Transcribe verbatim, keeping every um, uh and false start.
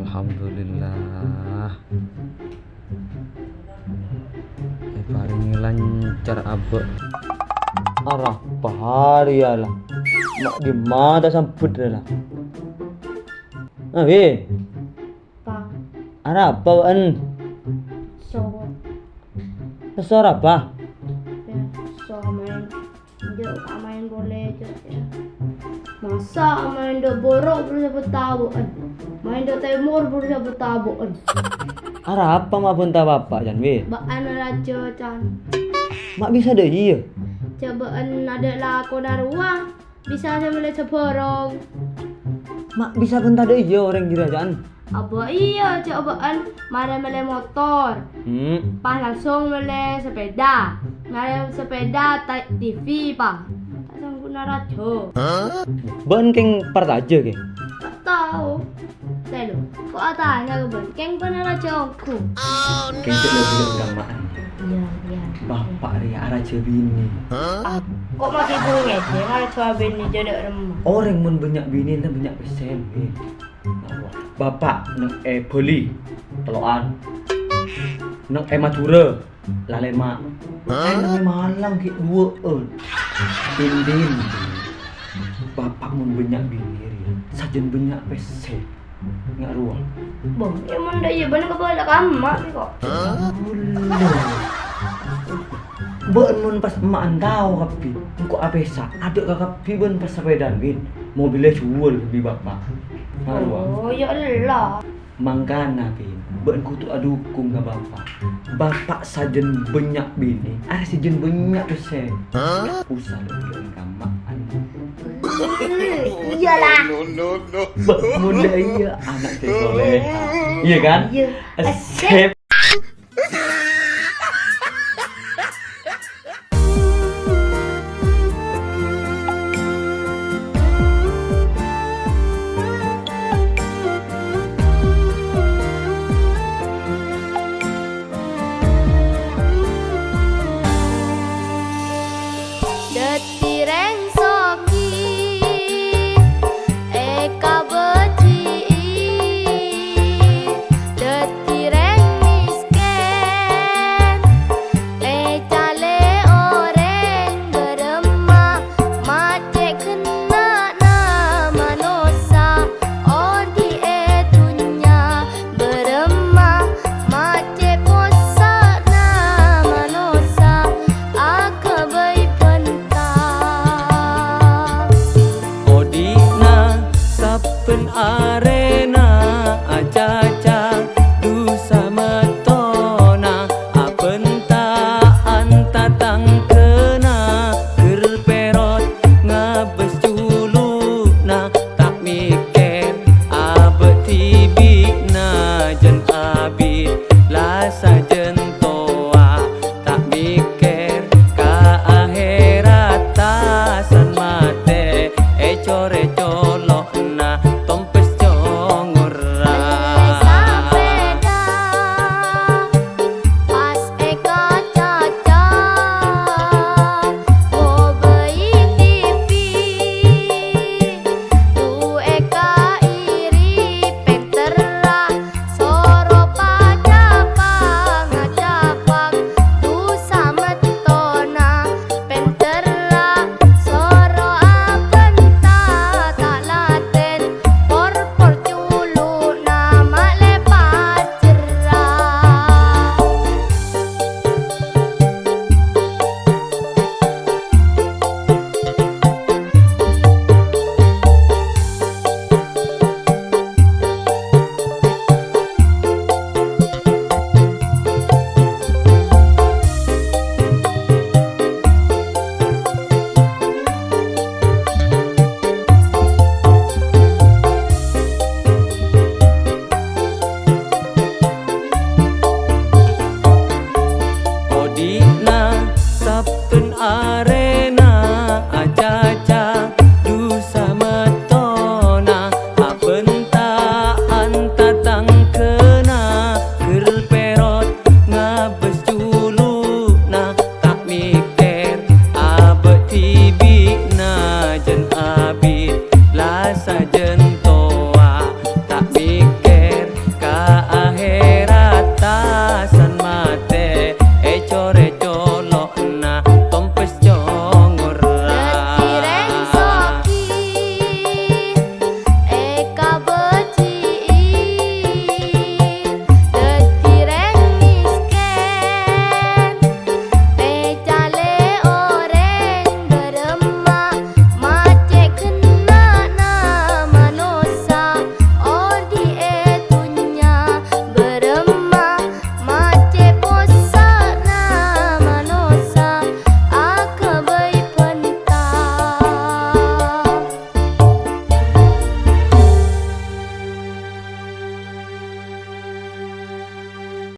Alhamdulillah. Èparèngè lancar, Abâ'. Arapa rèya la? Ma' dimma ta' sambut rèya la? Ah, Win. Pa. Arapa bâ'ân? Soro. Soro apa? Ya, soro maèn. Jhâ' ta' maèn polè, jhâ', ya. Masa' maèn dâ' bârâ' buru sabâ' tabâ'ân. Maèn dâ' tèmor buru sabâ' tabâ'ân. Arapa ma' bhunta bapa', Can, Win? Bâ'ân rajâ, Can. Ma' bisa dâ' iyâ? Jhâ' bâ'ân adâ' lakona rowa, bisa sè mellè sabârâng. Ma' bisa bhunta dâ' iyâ orèng jârèya, Can? Abâ' iyâ, jhâ' bâ'ân marè mellè motor. Hmm. Pas langsung mellè sepeda. Marè sepeda ta-, T V, pa. Ta' sanggup narajâ. Bâ'ân kèng parcajâ, kè? Ta' tao. Tè lo, ko' atanya ka bâ'ân. Kèng panarajâ ongghu. Kèng cè' lebbi utama. Iyâ, iyâ. Bapa' rèya arajâ binè. Ah, ko' ma' ghi' buru ngèdhing arajâ binè jhâ' dâ' remma. Orèng mon bânnya' binè, ta' bânnya' pèssèna, Win. Bapa' neng è Bali, tello'an. Neng è Madhurâ, lalèma'. Neng è Malang ghi' duwâ'ân. Din-din. Bapa' mon bânnya' binè rèya, sajân bânnya' pèssè. Nga' rowa. Bâh, iyâ mon dâ' iyâ bâ'ân kabâlâ ka emma' sè ko'. Bâ'ân mon pas emma'an tao kabbhi, engko' apèsa, adâ' ka kabbhi bâ'ân pas sapèdaan, Win. Mobilla èjhuwâl bi' bapa'. Nga' rowa. Oh, ya Allah. Mangkana, Win, bâ'ân kodhu adukung ka bapa'. Bapa' sajân bânnya' binè, arè sajân bânnya' pèssè. Hah? Usah lo bilang kamma. Iyalah. Bâ, mon dâ' iyâ ana' sè soleha. Iyâ kan? Iyâ. Asep. Dhâddhi rèng soghi èkabâjhi'i, dhâddhi rèng mèskèn ècalè orèng bârâmma. Cè' genna'na manossa odi' è dhunnya, bârâmma ma' cè' possa'na manossa aghâbây bhânta. Odi'na sabbhân arè